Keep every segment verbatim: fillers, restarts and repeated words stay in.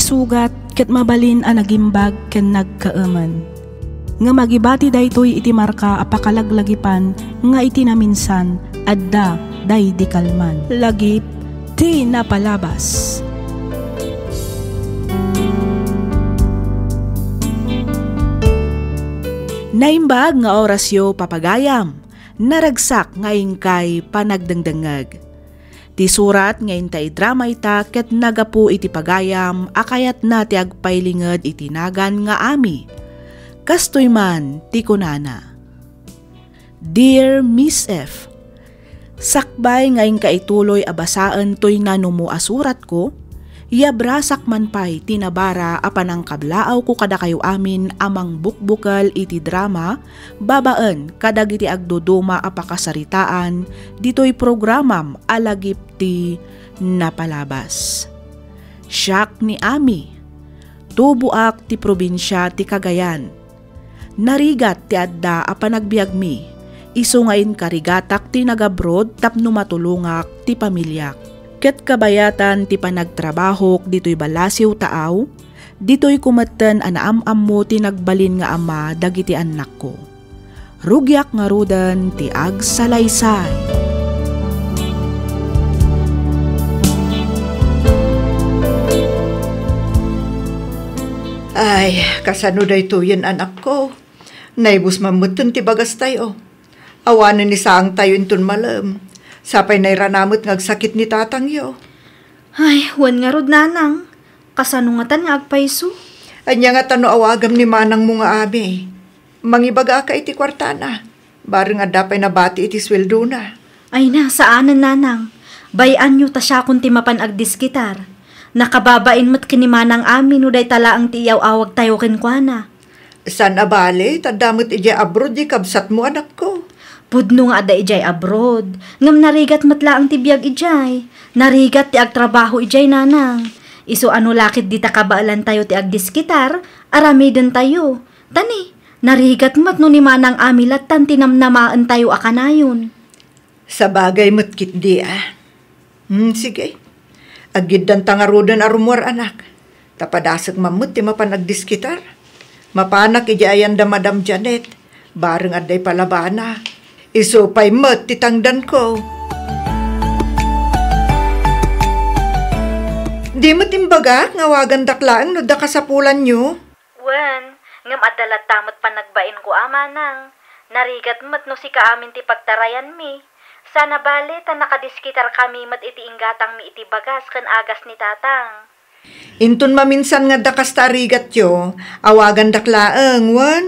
sugat ket mabalin a nagimbag ken nagkaemen. Ngem agibati daytoy iti marka a pakalaglagipan nga iti naminsan, adda daydi kalman. Lagip ti napalabas. Naimbag nga orasyo, papagayam. Naragsak nga inkay panagdengdengngeg. Ti surat nga inta idrama ita ket nagapu iti pagayam a kayatna ti agpailinged iti nagan nga Ami. Kastoy man ti kunana, "Dear Miss F, sakbay nga inka ituloy a basaen toy nanumo a suratko, yabrasak man pay ti nabara a panangkablaawko kadakayo amin a mangbukbukel iti drama babaen kadagiti agduduma a pakasaritaan ditoy programam a Lagip ti Napalabas. Siak ni Ami. Tuboak ti probinsia ti Cagayan. Narigat ti adda a panagbiagmi, isu nga inkarigatak ti nag-abroad tapno matulongak ti pamiliak. Ket kabayatan ti panagtrabahok ditoy balasiw taaw, ditoyko metten a naam-ammo ti nagbalin nga ama dagiti annakko. Rugiak ngaruden ti agsalaysay." Ay, kasano daytoyen, anakko? Naibus man metten ti bagastayo. Awanen ni saangtayo inton malem. Sapay nairana met nga agsakit ni tatangyo. Ay, wen ngarud, nanang. Kasano ngatan nga agpayso? Ania ngata no awagam ni manangmo nga Ami? Mangibagaka iti kuartana. Bareng adda pay nabati iti sueldona. Ay na, saanen, nanang. Bay-anyo ta siakon ti mapan agdiskitar. Nakababain met ken ni Manang Ami no dayta laeng ti iyaw-awagtayo kenkuana. Saan a bale, ta adda met idiay abroad diay kabsatmo, anakko. Pudno nga adda idiay abroad, ngem narigat met laeng ti biag idiay. Narigat ti agtrabaho idiay, nanang. Isu a no la ket dita kabaelantayo ti agdiskitar, aramidentayo. Ta ni, narigat met no ni Manang Ami lattan ti namnamaentayo a kanayon. Sabagay met ketdi a. Hmm, sige. Aggiddanta ngaruden a rummuar, anak. Ta padasek man met ti mapan agdiskitar. Mapanak idiay ayan da Madam Janet. Bareng adda ipalabana. Isu pay met ti tangdanko. Di met imbagak nga awagandak laeng no adda kasapulanyo? Wen, ngem adda latta met panagbainko a, manang. Narigat met no sika amin ti pagtarayanmi. Saan a bale ta nakadiskitarkami met iti inggatangmi iti bagas ken agas ni tatang. Inton maminsan nga adda kasta a rigatyo, awagandak laeng, wen?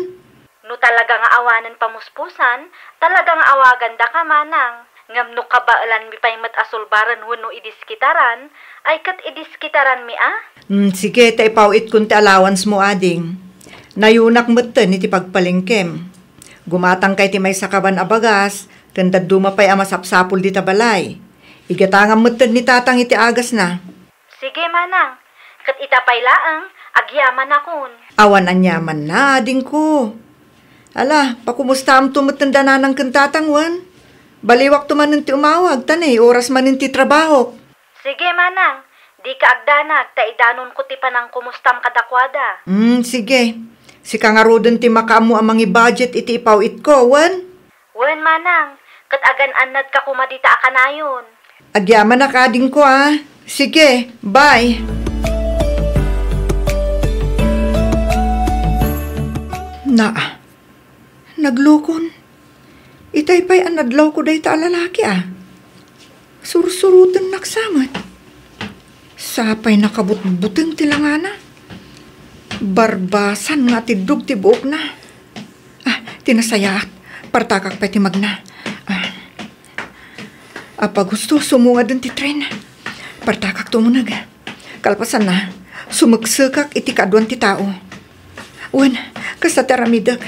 No talaga nga awanen pamuspusan, talaga nga awagandak a, manang. Ngem no kabaelanmi pay met a sulbaren wenno idiskitaran, ay ket idiskitaranmi a. Hmm, sige, ta ipaw-itkon ti allowancemo, ading. Nayunak metten iti pagpalengkem. Gumatangka iti maysa kaban a bagas, ken dadduma pay a masapsapul dita balay. Igatangam metten ni tatang iti agasna. Sige, manang. Ket ita pay laeng, agyamanakon. Awan aniamanna, adingko. Ala, pakumustamto metten da nanang ken tatang, wen? Baliwakto manen ti umawag, ta nay, oras manen ti trabahok. Sige, manang. Dika agdanag, ta idanonko ti panangkumustam kadakuada. Hmm, sige. Sika ngaruden ti makaammo a mangi-budget iti ipaw-itko, wen? Wen, manang, ket agan-annadka koma dita a kanayon. Agyamanak, adingko, a. Sige, bye. Naa, naglukon. Itay pay a nadlawko dayta a lalaki, a. Sursurotennak sa met. Sapay nakabutbuteng ti langana. Barbasan nga atiddog ti buokna. Ah, ti nasayaat. Partakak pay ti magna. Ah. Apag husto, sumungaden ti tren. Partakak tumuneg. Kalpasanna, sumeksekak iti kaaduan ti tao. Wen, kasta ti aramidek.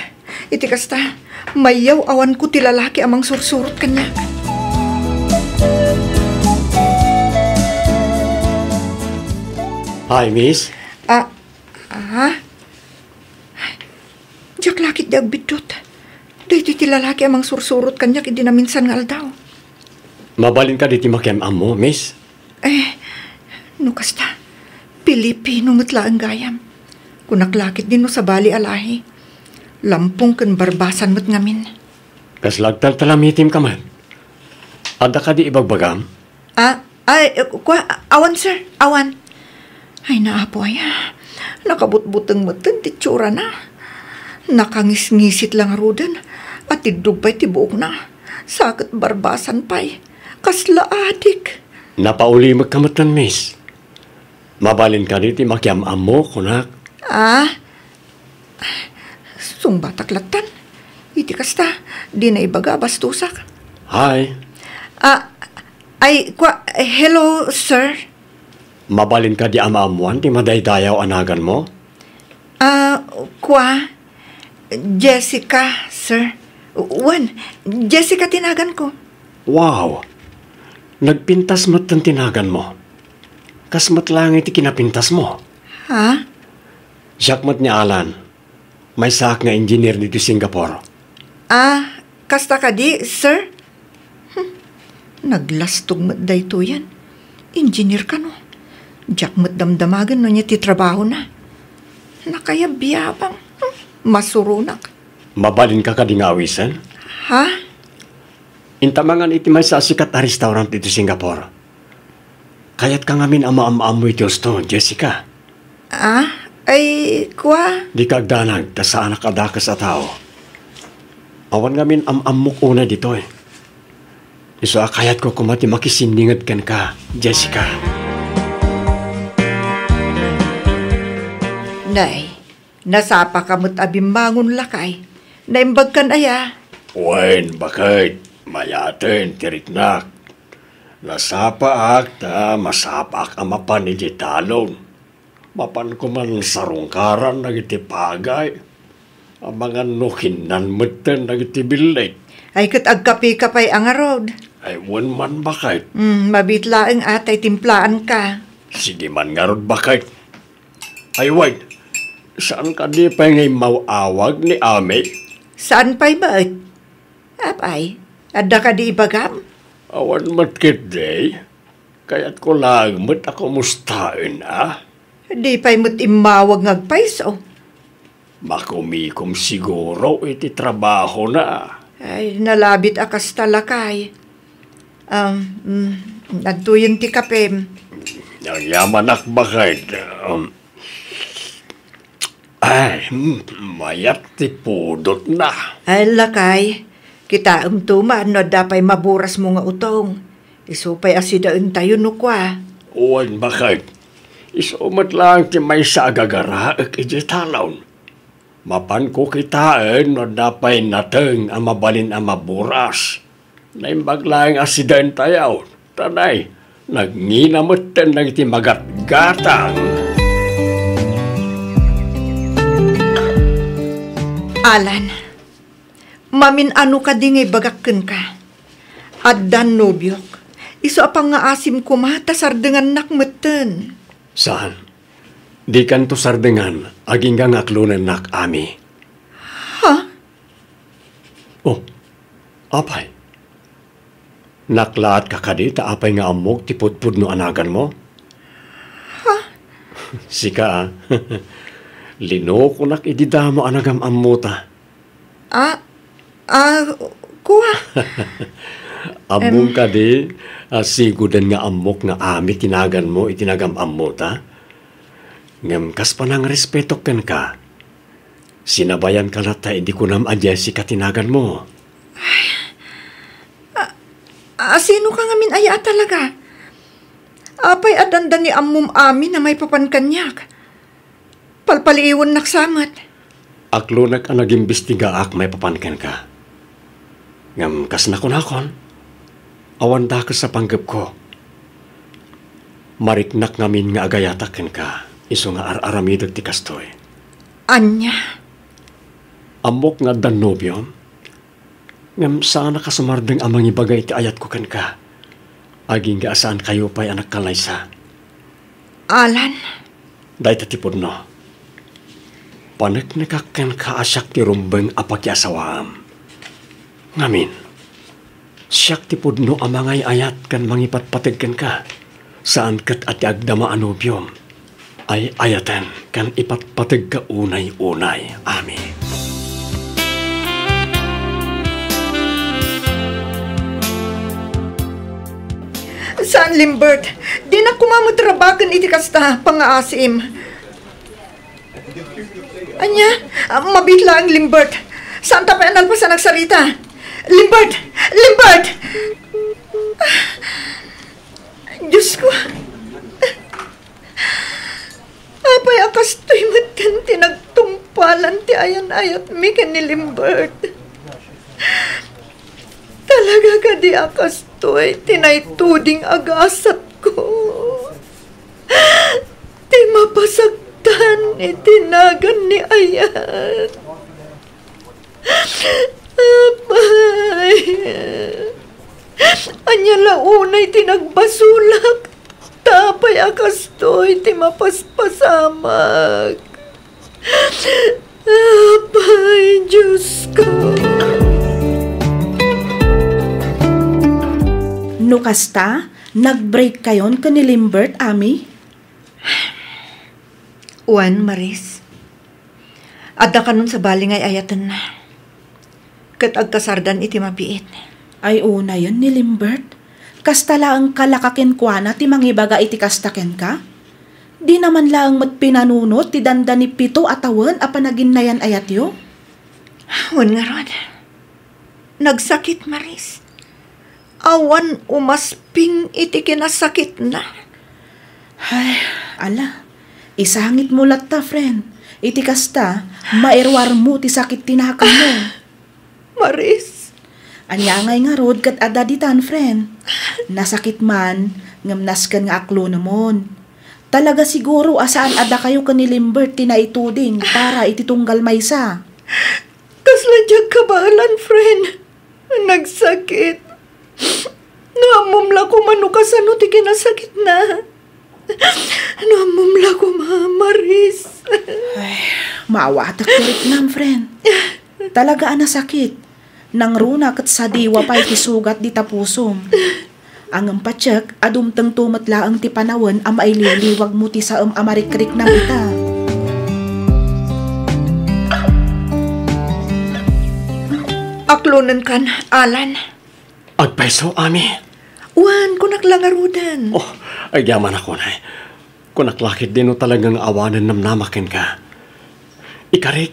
Iti kasta, mayyaw-awanko ti lalaki a mangsursurot kaniak. Hi, miss. Ah, ah? Diak la ketdi agbiddut. Daytoy ti lalaki a mangsursurot kaniak idi naminsan nga aldaw. Mabalin kadi ti makiam-ammo, miss? Eh, no kasta, Pilipino met laeng gayam. Kunak la ketdi no sabali a lahi. Lampong ken Barbasan met ngamin. Kasla agtaltalamitimka met? Adda kadi ibagbagam? Ah, ay, eh, kua, awan, sir, awan. Ay, naapo aya. Nakabutbuteng metten ti itsurana. Nakangisngisit la ngaruden. Atiddog pay ti buokna. Sa ket Barbasan pay. Kasla adik. Napaulimekka metten, miss. Mabalin kadi ti makiam-ammo, kunak? Ah, sungbatak lattan. Iti kasta, di naibaga, bastosak. Hi. Ah, ay, kua, hello, sir. Mabalin kadi a maammoan ti madaydayaw a naganmo? Ah, kua, Jessica, sir. Wen, Jessica ti naganko. Wow! Nagpintas metten ti naganmo. Kas met laeng iti kinapintasmo. Ha? Siak met ni Alan. Maysaak nga engineer ditoy Singapore. Ah, kasta kadi, sir? Hmm. Naglastog met daytoyen. Engineer kano. Diak met damdamagen no ania ti trabahona. Nakayabyabang. Hmm. Masuronak. Mabalinka kadi nga awisen? Ha? Inta mangan iti maysa a sikat a restaurant iti Singapore. Kayatka ngamin a maam-ammo iti husto, Jessica. Ah? Ay, kua? Dika agdanag, ta saanak a dakes a tao. Awan ngamin am-ammok unay ditoy. Isu a kayatko koma ti makisinninged kenka, Jessica. Nay, nasapaka met a bimmangon, lakay. Naimbagkan aya? Wen, baket, mayaten ti riknak. Nasapaak ta masapaak a mapan idiay talon. Mapan koman sarungkaran dagiti pagay. Amangan no kinnan metten dagiti billig. Ay, ket agkapeka pay a ngarud. Ay, wen man, baket. Hmm, mabiit laeng a tay timplaanka. Sige man ngarud, baket. Ay, wait. Saan kadi pay nga immaw-awag ni Ami? Saan pay met? Apay, adda kadi ibagam? Awan met ketdi. Kayatko laeng met a kumustaen, a? Di pay met immawag nga agpayso. Makumikom siguro iti trabahona. Ay, nalabit a kasta, lakay. Um, mm, adtoyen ti kapem. Agyamanak, baket. Um, Ay, hmm, mayat ti pudotna. Ay, lakay, kitaem tuman no adda pay maburasmo nga utong. Isu pay a sidaentayo no kua. Wen, baket. Isu met laeng ti maysa a gagaraek idiay talon. Mapanko kitaen no adda pay nateng a mabalin a maburas. Naimbag laeng a sidaentayo, ta nay, nagngina metten dagiti magatgatang. Alan, mamin-ano kadi nga ibagak kenka? Addan nobiok. Isu a pangngaasim koma ta sardengannak metten. Saan? Dikanto sardengan, agingga nga aklonennak, Ami. Ha? Oh, apay? Naklaatka kadi ta apay nga ammok ti pudpudno a naganmo? Ha? Sika, a. Linokonak idi damo a nagam-ammota. Ah, ah, kua? Ammom Em. kadi, a, sigoden nga ammok nga Ami ti naganmo iti nagam-ammota? Ngem kas panangrespetok kenka, sinabayanka latta idi kunam a Jessica ti naganmo. A, a, sino ka ngamin aya a talaga? Apay a dandani ammom Ami a maipapan kaniak? Palpaliiwennak sa met. Aklonek a nagimbestigaak maipapan kenka. Ngem kas nakunakon, awan dakes a panggepko. Mariknak ngamin nga agayatak kenka, isu nga ar-aramidek ti kastoy. Ania? Ammok nga addan nobiom, ngem saanak a sumardeng a mangibaga iti ayatko kenka, agingga a saankayo pay a nagkallaysa. Alan. Dayta ti pudno. Paneknekak kenka a siak ti rumbeng a pakiasawaam. Ngamin, siak ti pudno a mangay-ayat ken mangipatpateg kenka, saan ket a ti agdama a nobiom. Ay-ayaten ken ipatpategka unay-unay, Ami. Saan, Limbert. Dinak koma met rabaken iti kasta, pangngaasim. Ania? Ah, mabiit laeng, Limbert. Saanta pay a nalpasan agsarita. Limbert! Limbert! Ah, Diosko. Apay a kastoy metten ti nagtungpalan ti ayan-ayatmi ken ni Limbert? Talaga kadi a kastoy ti naituding a gasatko? Ti mapasaktan iti nagan ni Ayat. Apay, ania la unay ti nagbasolak? Ta apay a kastoy ti mapaspasamak? Apay, Diosko. No kasta, nag-break kayon ken ni Limbert, Ami? Wen, Maris. Adda kanon sabali nga ay-ayatenna. Ket agkasardan iti mabiit. Ay unayen ni Limbert. Kasta laeng kalaka kenkuana ti mangibaga iti kasta kenka? Dina man laeng met pinanunot ti dandani pito a tawen a panaginnayan-ayatyo? Wen ngarud. Nagsakit, Maris. Awan umasping iti kinasakitna. Ay, ala. Isangitmo latta, friend. Iti kasta, mairuarmo ti sakit ti nakemmo. Maris. Ania ngay ngarud ket adda ditan, friend? Nasakit man, ngem nasken nga aklonemon. Talaga siguro a saan a dakayo ken ni Limbert ti naituding para iti tunggal maysa. Kasla diak kabaelan, friend. Nagsakit. No ammom la koma no kasano ti kinasakitna. No ammom la koma, Maris. Ay, maawatek ti riknam, friend. Talaga a nasakit. Nangruna ket sadiwa pay ti sugat dita pusom. Ngem patiek a dumtengto met laeng ti panawen a maililiwagmo ti saem a marikriknam ita. Aklonenkan, Alan. Agpayso, Ami. Wen, kunak la ngaruden. Oh, agyamanak unay. Kunak la ketdi no talaga nga awanen namnama kenka. Ikarik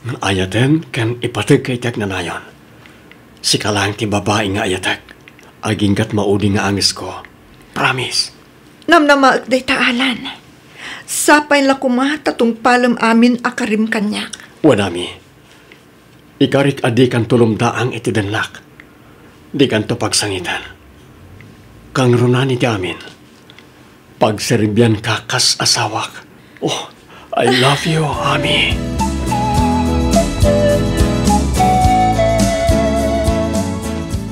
nga ayaten ken ipategka iti agnanayon. Sika laeng ti babai nga ayatek. Aginggat maudi nga angesko. Promise. Namnamaek dayta, Alan. Sapay la koma ta tungpalem amin a karim kaniak. Wen, Ami. Ikarik a dikanto lumdaang iti dennak. Dikanto pagsangiten. Kangrunaan iti amin. Pagserbianka kas asawak. Oh, I love you, Ami.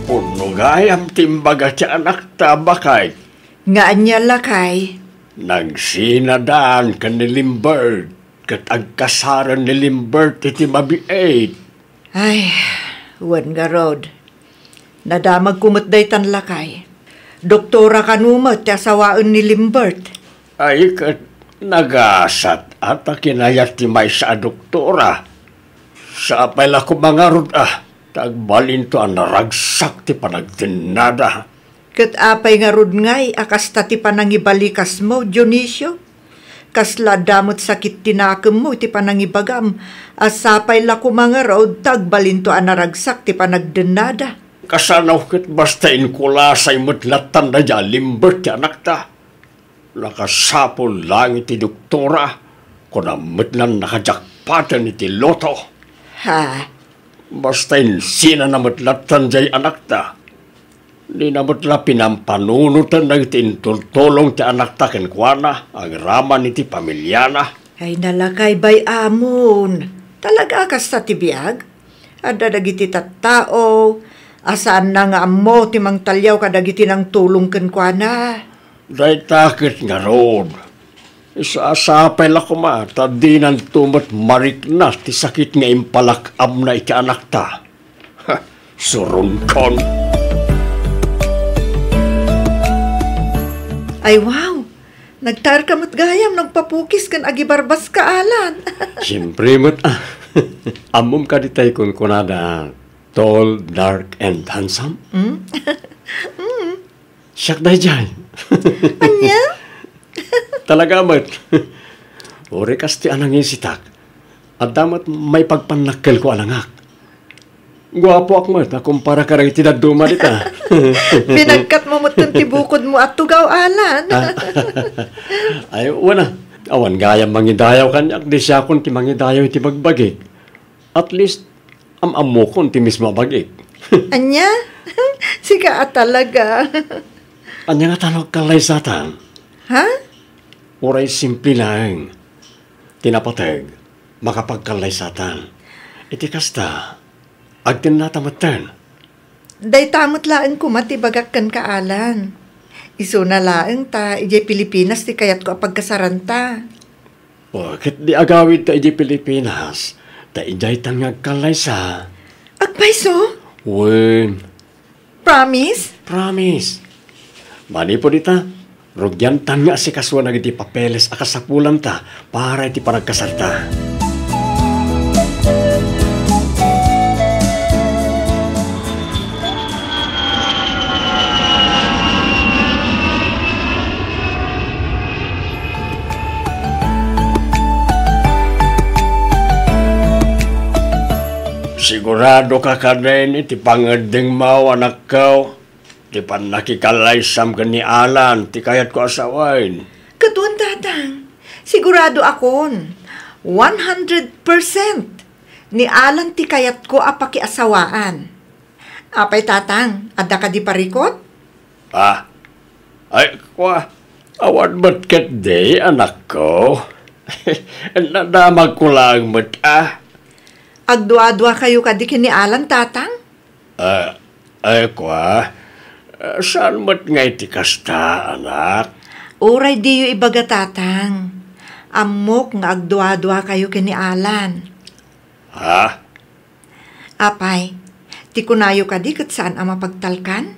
Unno gayam ti imbaga ti anakta, baket. Nga ania, lakay? Nagsinadan ken ni Limbert. Ket agkasaren ni Limbert iti mabiit. Ay, wen ngarud. Nadamagko met daytan, lakay. Doktora kano met ti asawaen ni Limbert. Ay, ket nagasat a ta kinayat ti maysa a doktora. Sapay la koma ngarud a, ta agbalinto a naragsak ti panagdennada. Ket apay ngarud ngay a kasta ti panangibalikasmo, Dionisio? Kasla adda met sakit ti nakemmo iti panangibagam a sapay la koma ngarud ta agbalinto a naragsak ti panagdennada. Kasano ket basta inkulasay met lattan daydiay a Limbert ti anakta? Nakasapul laeng iti doktora, kunam met lan nakajakpaten iti loto. Ha? Basta insinana met lattan diay anakta. Dina met la pinampanunotna iti intultulong ti anakta kenkuana agraman iti familiana. Ay, nalakay bay-amon. Talaga a kasta ti biag? Adda dagiti tattao a saanna nga ammo ti mangtaliaw kadagiti nangtulong kenkuana. Dayta ket ngarud, isasapay la koma ta dinanto met marikna ti sakit nga impalak-amna iti anakta. Ha, suronkon. Ay, wow! Nagtaerka met gayam no agpapukis ken agibarbaska, Alan. Siempre met, ah. Ammom kadi tay kunkunada, tall, dark, and handsome? Hmm? Hmm. Siak daydiay. Ania? Talaga met. Uray kas ti a nangisitak, adda met maipagpannakkelko a langak. Guapoak met a kumpara kadagiti dadduma dita. Pinagkatmo met ti bukodmo a tugaw, Alan. Ah. Ay, wen a. Awan gayam mangidayaw kaniak, di siakon ti mangidayaw iti bagbagik. At least, am-ammokon ti mismo a bag-ik. Ania? Sika a talaga. Ania nga tano agkallaysatan? Ha? Uray simple laeng ti napateg, makapagkallaysatan. Iti kasta, agtennata metten. Dayta met laeng koma ti bagak kenka, Alan. Isuna laeng ta idiay Pilipinas ti kayatko a pagkasaranta. O, ket di agawidta idiay Pilipinas, ta idiaytan nga agkallaysa. Agpayso? Wen. Promise? Promise. Manipud ita, rugiantan nga asikasuan dagiti papeles a kasapulanta para iti panagkasarta. Siguradoka kadin iti pangeddengmo, anakko, ti pannakikallaysam ken ni Alan ti kayatko a sawen? Ket wen, Tatang, siguradoakon, one hundred percent ni Alan ti kayatko a pakiasawaan. Apay, Tatang, adda kadi parikut? Ah, ay, kua, awan met ketdi, anakko. Nadamagko laeng met, ah. Agduaduakayo kadi ken ni Alan, Tatang? Ah, ay, kua, ah, saan met nga iti kasta, anak? Uray diyo ibaga, Tatang. Ammok nga agduaduakayo ken ni Alan. Ha? Apay, ti kunayo kadi ket saan a mapagtalkan?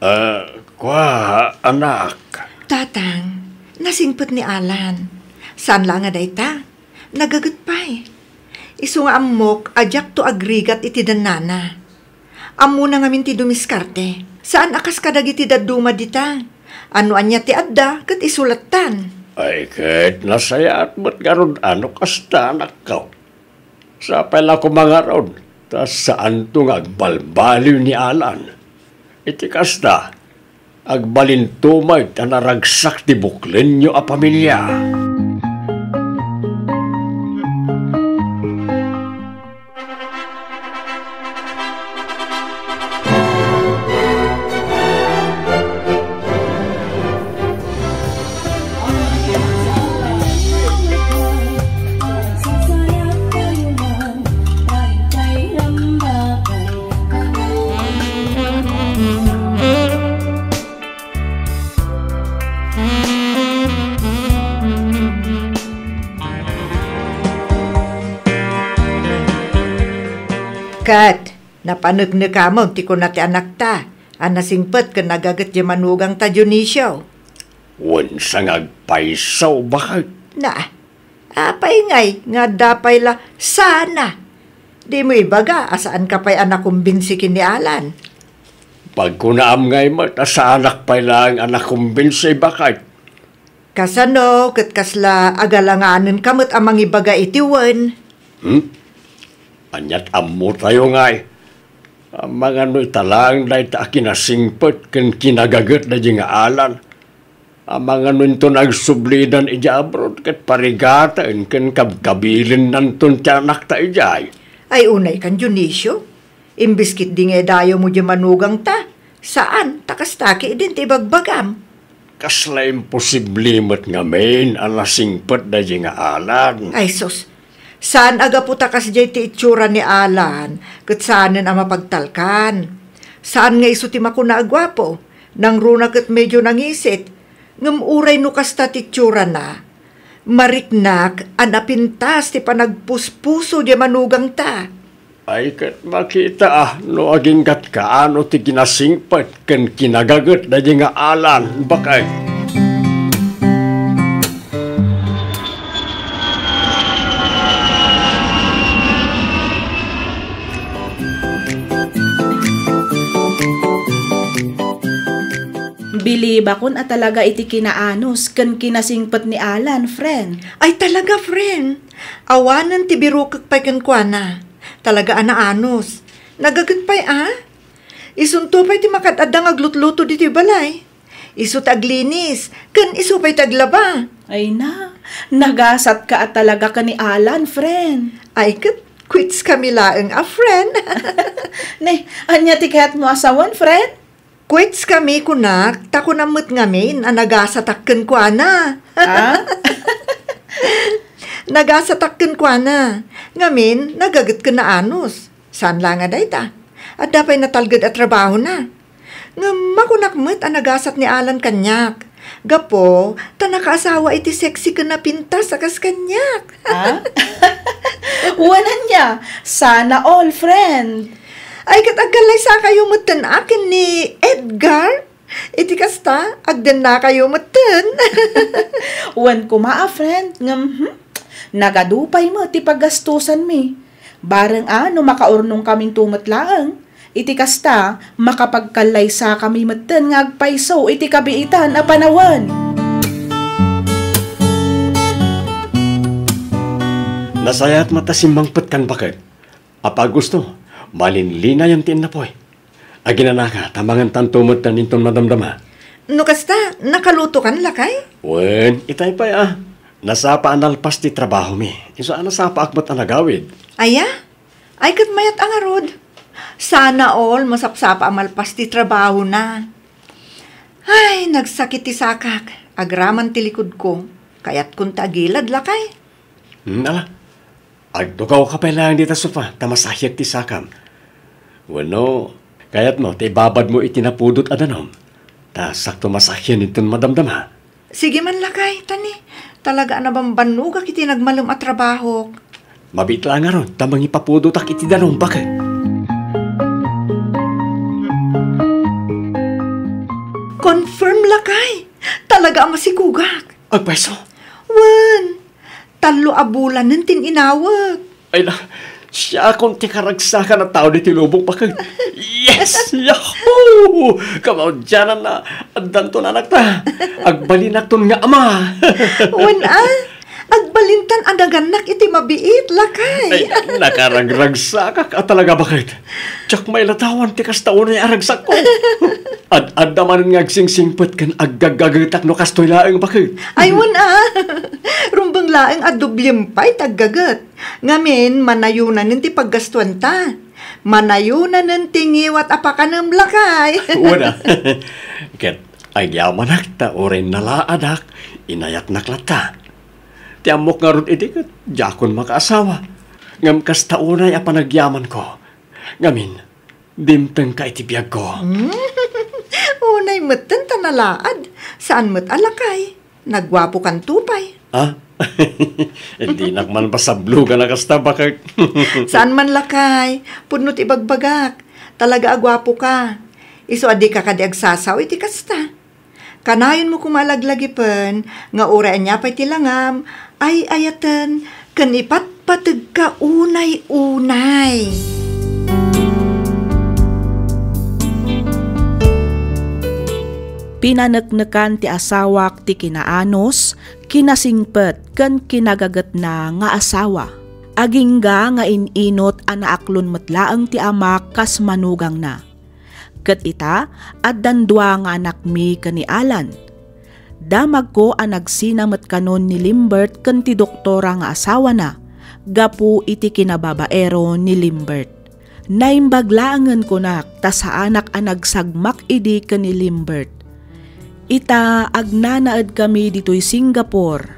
Ah, kua, anak. Tatang, nasingpet ni Alan. Saan la nga dayta, nagaget pay. Isu nga ammok a diakto agrigat iti dannana. Ammona ngamin ti dumiskarte. Saan a kas kadagiti dadduma dita. A no ania ti adda, ket isu lattan. Ay, ket nasayaat met ngarud a no kasta, anakko. Sapay la koma ngarud, ta saanto nga agbalbaliw ni Alan. Iti kasta, agbalinto met a naragsak ti buklenyo a pamilia. Ket napaneknekamon ti kuna ti anakta a nasingpet ken nagaget diay manugangta, Dionisio. Wen, sa nga agpayso, baket. Na, apay ngay nga adda pay la sana? Dimo ibaga a saanka pay a nakumbinsi ken ni Alan. Pagkunaam ngay met a saanak pay laeng a nakumbinsi, baket. Kasano ket kasla agalanganenka met a mangibaga iti wen? Hmm? Ania't ammotayo ngay? Amangan no ita laeng dayta a kinasingpet ken kinagaget daydi nga Alan. Amangan no inton agsublidan idiay abroad ket parigaten ken kabkabilinnanton ti anakta idiay. Ay, unaykan, Dionisio. Imbes ketdi nga idayawmo diay manugangta, saan, ta kasta ketdin ti ibagbagam. Kasla imposible met ngamin a nasingpet daydi nga Alan. Ay sus, saan a gapu ta kasdiay ti itsura ni Alan, ket saanen a mapagtalkan. Saan nga isu ti makuna a guapo, nangruna ket medio nangisit, ngem uray no kasta ti itsurana, mariknak a napintas ti panagpuspuso diay manugangta. Ay, ket makita a no aginggatka a no ti kinasingpet ken kinagaget daydi nga Alan, baket. Ti bakon a talaga iti kinaanus ken kinasingpet ni Alan, friend. Ay, talaga, friend. Awanen ti birukek pay kenkuana. Talaga a naanus. Nagaget pay a? Isunto pay ti makad-adda nga aglutluto ditoy balay. Isu ti aglinis, ken isu pay ti aglaba. Ay na, nagasatka a talaga ken ni Alan, friend. Ay, ket quits kami laeng a friend. Ne, ania ti kayatmo a sawen, friend? Quits kami, kunak, ta kunam met ngamin a nagasatak kenkuana. Ah? Nagasatak kenkuana. Ngamin, nagaget ken naanus. Saan la nga dayta. Adda pay natalged a trabahona. Ngem makunak met a nagasat ni Alan kaniak. Gapu ta nakaasawa iti sexy ken napintas a kas kaniak. Ah? Wen ania, sana all, friend. Ay, ket agkallaysakayo metten a ken ni Edgar? Iti kasta, agdennakayo metten. Wen koma a friend, ngem, hmm, nagadu pay met ti paggastusanmi. Bareng a no makaurnongkaminto met laeng. Iti kasta, makapagkallaysakami metten nga agpayso iti kabiitan a panawen. Nasayaat met a simmangpetkan, baket. Apa a gusto, malinlinayan ti innapoy. Aginanaka, ta mangantanto metten inton madamdama. No kasta, nakalutokan, lakay? Wen, itay pay a. Nasapa a nalpas ti trabahomi. Isu a nasapaak met a nagawid. Aya? Ay, ket mayat a ngarud. Sana all masapsapa a malpas ti trabahona. Ay, nagsakit ti sakak. Agraman ti likudko. Kayatkon ti agilad, lakay. Hmm, ala. Agtugawka pay laeng dita sofa, ta masahiek ti sakam. Wenno, kayatmo ta ibabadmo iti napudot a danum, ta sakto masahian inton madamdama. Sige man, lakay, ta ni, talaga a nabambannogak iti nagmalem a trabahok. Mabiit la ngarud ta mangipapudotak iti danum, baket. Confirm, lakay. Talaga a masikugak. Agpayso? Wen, tallo a bulanen ti inawek. Ay na, siakon ti karagsakan a tao ditoy lubong, baket. Yes! Yahoo! Kamaudiananna, addanton anakta. Agbalinakton nga ama. Wen a, agbalintan a nagannak iti mabiit, lakay. Ay, nakaragragsakak a talaga, baket. Diak mailatawan ti kasta unay a ragsakko. Ad-adda manen nga agsingsingpet ken aggaggagetak no kastoy laeng, baket. Ay, wen a. Rumbeng laeng a doblem pay ti aggaget. Ngamin, manayonanen ti paggastuanta. Manayonanen ti ngiwat a pakanem, lakay. Wen a. Ket agyamanak ta uray nalaadak, inayatnak latta. Ti ammok ngarud idi ket diakon makaasawa. Ngem kasta unay a panagyamanko. Ngamin, dimtengka iti biagko. Mm. Unay metten ta nalaad. Saan met a lakay. Nagguapokanto pay. Ah? Dinak man pasablogan a kasta, baket. Saan man lakay. Pudno ti ibagbagak. Talaga a guapoka. Isu a dika kadi agsasao iti kasta. Kanayonmo koma a laglagipen nga uray ania pay ti langam, ay-ayaten, ken ipatpategka unay-unay. Pinaneknekan ti asawak ti kinaanus, kinasingpet, ken kinagagetna nga asawa. Agingga nga in-inut a naaklon met laeng ti amak kas manugangna. Ket ita, addan dua nga anakmi ken ni Alan. Damagko a nagsina met kanon ni Limbert ken ti doktora nga asawana gapu iti kinababaero ni Limbert. Naimbag laengen kunak ta saanak a nagsagmak idi ken ni Limbert. Ita, agnanaedkami ditoy Singapore.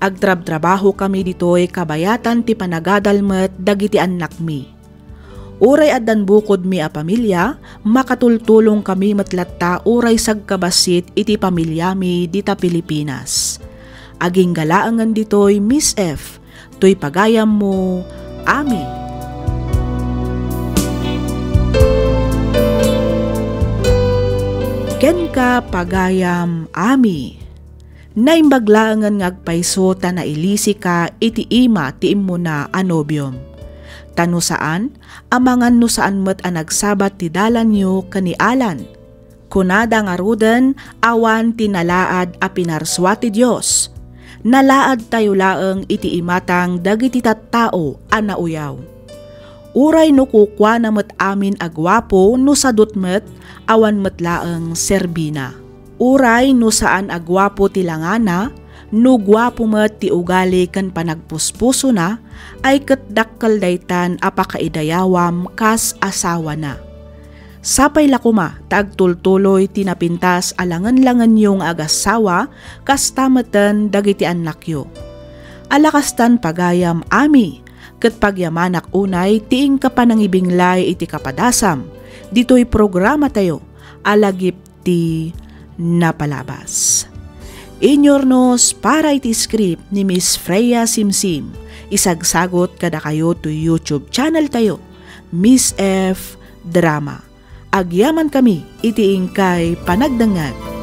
Agtrabtrabahokami ditoy kabayatan ti panagadal met dagiti annakmi. Uray addan bukodmi a pamilia, makatultulongkami met latta uray sagkabassit iti pamiliami dita Pilipinas. Agingga laengen ditoy, Miss F, toy pagayammo, Ami. Kenka, pagayam, Ami. Naimbag laengen nga agpayso ta nailisika iti ima ti immuna a nobiom. Ta no saan, amangan no saan met a nagsabat ti dalanyo ken ni Alan. Kunada ngaruden, awan ti nalaad a pinarsua ti Dios. Nalaadtayo laeng iti imatang dagiti tattao a nauyaw. Uray no kukuana met amin a guapo, no sadut met, awan met laeng serbina. Uray no saan a guapo ti langana, no guapo met ti ugali ken panagpuspusona, ay ket dakkel daytan a pakaidayawam kas asawana. Sapay la koma ta agtultuloy ti napintas a langenlangenyo nga agassawa, kasta meten dagiti annakyo. Ala kastan pagayam, Ami, ket pagyamanak unay ti inka panangibinglay iti kapadasam ditoy programatayo a Lagip ti Napalabas. Inyurnos para iti script ni Miss Freya Simsim, isagsagot kadakayo to YouTube channel tayo, Miss F Drama. Agyamankami iti inkay panagdengngeg.